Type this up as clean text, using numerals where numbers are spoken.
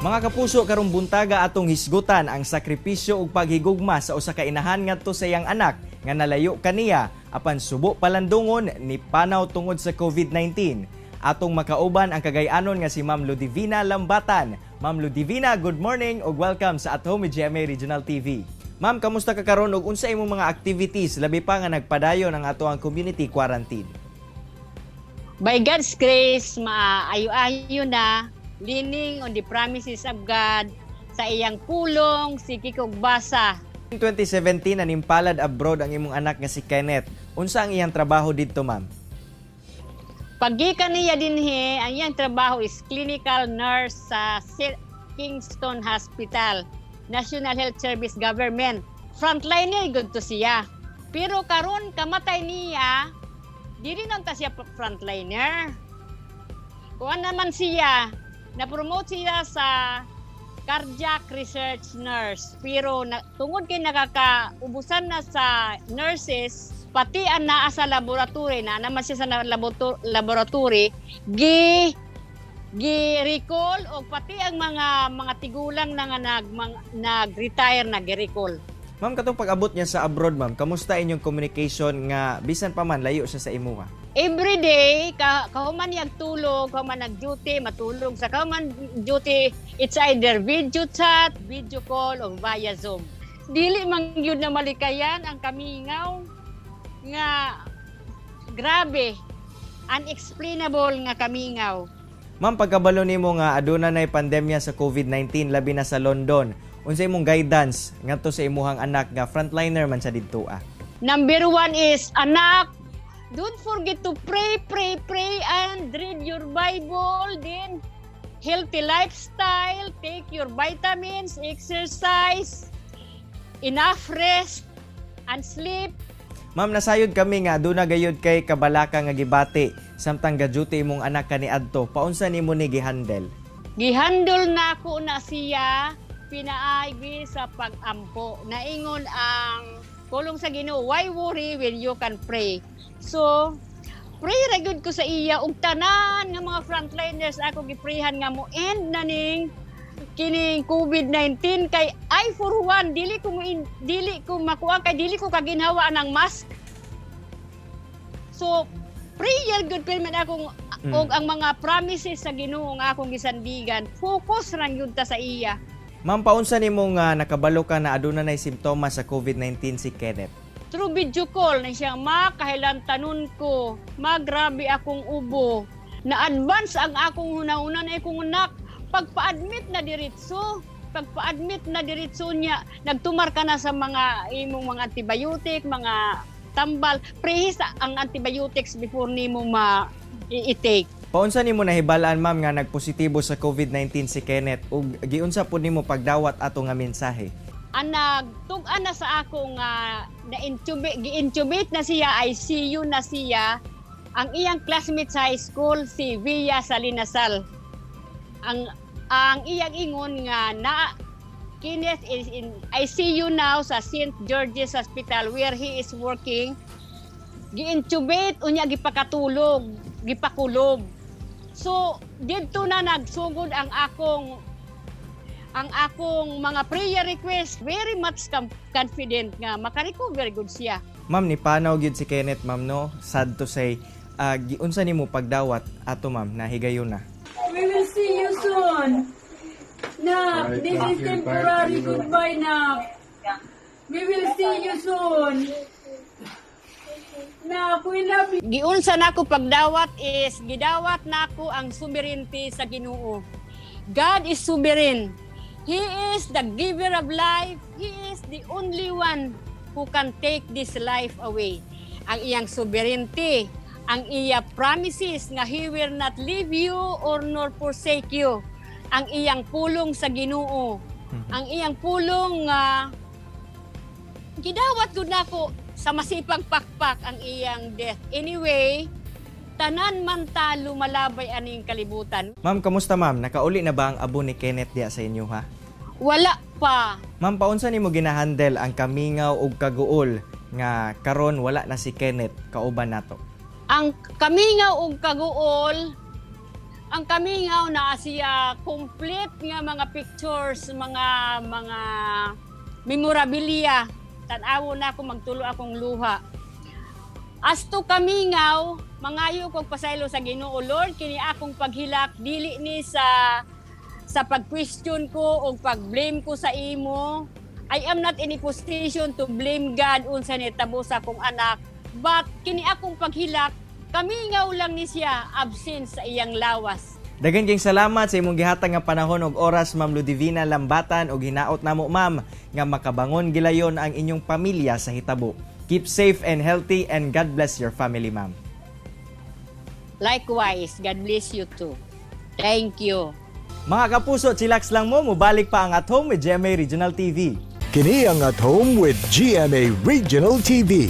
Mga kapuso, karong buntaga atong hisgutan ang sakripisyo ug paghigugma sa usa ka inahan ngadto sa iyang anak nga nalayo kaniya apan subo palandungon ni panaw tungod sa COVID-19. Atong makauban ang Cagayanon nga si Ma'am Ludivina Lambatan. Ma'am Ludivina, good morning ug welcome sa At Home with GMA Regional TV. Ma'am, kamusta ka karon ug unsa imong mga activities labi pa nga nagpadayon ang ato ang community quarantine? By God's grace, maayo-ayo na, leaning on the promises of God, sa iyang pulong, sige kog basa. In 2017, nanimpalad abroad ang imong anak nga si Kenneth. Unsa ang iyang trabaho didto, ma'am? Paggikan niya dinhi, ang iyang trabaho is clinical nurse sa Kingston Hospital, National Health Service Government. Frontliner gud to siya. Pero karon kamatay niya, dili na ta siya frontliner. Kuan naman siya, na-promote siya sa cardiac research nurse. Pero na, tungod kay nakakaubusan na sa nurses, pati ang naa sa laboratory, na naman siya sa laboratory, gi gi recall o pati ang mga tigulang na nga nag-retire na gi-recall. Ma'am, katong pag-abot niya sa abroad, ma'am, kamusta inyong communication nga bisan pa man layo siya sa imuha? Every day, kahuman niyang tulog, kahuman nag-duty, matulog sa kahuman duty, it's either video chat, video call, or via Zoom. Dili man gyud na malikayan ang kamingaw nga grabe, unexplainable nga kamingaw. Ma'am, pagkabalo nimo nga aduna nay pandemya sa COVID-19 labi na sa London, unsa imong guidance ngadto sa imuhang anak nga frontliner man sa didto ah? Number one is, anak, don't forget to pray, pray, pray, and read your Bible. Then, healthy lifestyle, take your vitamins, exercise, enough rest, and sleep. Ma'am, nasayod kami nga aduna gayud kay kabalaka nga gibati samtang ga-duty imong anak kaniadto. Paunsa nimo ni gihandle? Gihandle na ko na siya pinaagi sa pag-ampo. Naingon ang pulong sa Ginoo, "Why worry when you can pray?" So, pray ra gyud ko sa iya ug tanan nga mga frontliners ako giprayhan nga mo end na ning kining COVID-19 kay I for one dili ko makuha kay dili ko kaginhawa ng mask. So, prayer gud pirmi akong og ang mga promises sa Ginoo nga akong gisandigan. Focus ra gyud ta sa iya. Ma'am, paunsa nimo nga nakabalo ka na aduna nay simptomas sa COVID-19 si Kenneth? Through video call na siya, "Ma, kahilantanon ko. Ma, grabe akong ubo." Na-advance ang akong hunahuna na akong anak. Pagpa-admit na diretso, pagpa-admit na diretso niya, nagtumar ka na sa mga imong mga antibiotic, mga tambal. Preheat ang antibiotics before nimo ma i-take. Paunsa nimo nahibalaan, ma'am, nga nagpositibo sa COVID-19 si Kenneth ug giunsa pud nimo pagdawat ato nga mensahe? Ang nagtug-an na sa ako nga na-intubate, gi-intubate na siya, ICU na siya, ang iyang classmate sa high school, si Villa Salinasal. Ang iyang ingon nga na Kenneth is in ICU now sa St. George's Hospital where he is working. Gi-intubate unya gipakatulog, gipakulob. So didto na nagsugod ang akong mga prayer request, very much confident nga makarecover gud siya. Ma'am, ni panaw gyud si Kenneth, ma'am, no? Sad to say, giunsa nimo pagdawat ato, ma'am, na higayon na? We will see you soon. Nak, Alright, this thank is you. temporary Bye. goodbye, Nak. We will see you soon. Nak, we love you. Giunsa nako pagdawat is gidawat nako ang sovereignty sa Ginoo. God is sovereign. He is the giver of life. He is the only one who can take this life away. Ang iyang sovereignty, ang iya promises nga He will not leave you or nor forsake you. Ang iyang pulong sa Ginoo. Ang iyang pulong nga gidawat gud nako sa masipang pakpak ang iyang death. Anyway, tanan man ta lumalabay aning kalibutan. Ma'am, kamusta, ma'am? Nakauli na ba ang abo ni Kenneth diya sa inyo ha? Wala pa. Ma'am, paunsa nimo ginahandle ang kamingaw ug kaguol nga karon wala na si Kenneth kauban nato? Ang kamingaw ug kaguol, Ang kamingaw na siya complete nga mga pictures, mga memorabilia. Tan-awo na ako, magtulo akong luha. As to kamingaw, mangayo kog pasaylo sa Ginoo. Lord, kini akong paghilak dili ni sa pag-question ko o pag-blame ko sa imo. I am not in a position to blame God unsa nitabo sa akong anak. But kini akong paghilak, kamingaw lang ni siya absent sa iyang lawas. Daghan kayong salamat sa imong gihatag nga panahon ug oras, Ma'am Ludivina Lambatan, ug hinaot namo, ma'am, nga makabangon gilayon ang inyong pamilya sa hitabo. Keep safe and healthy and God bless your family, ma'am. Likewise, God bless you too. Thank you. Mga kapuso, chillax lang mo, mubalik pa ang At Home with GMA Regional TV. Kini ang At Home with GMA Regional TV.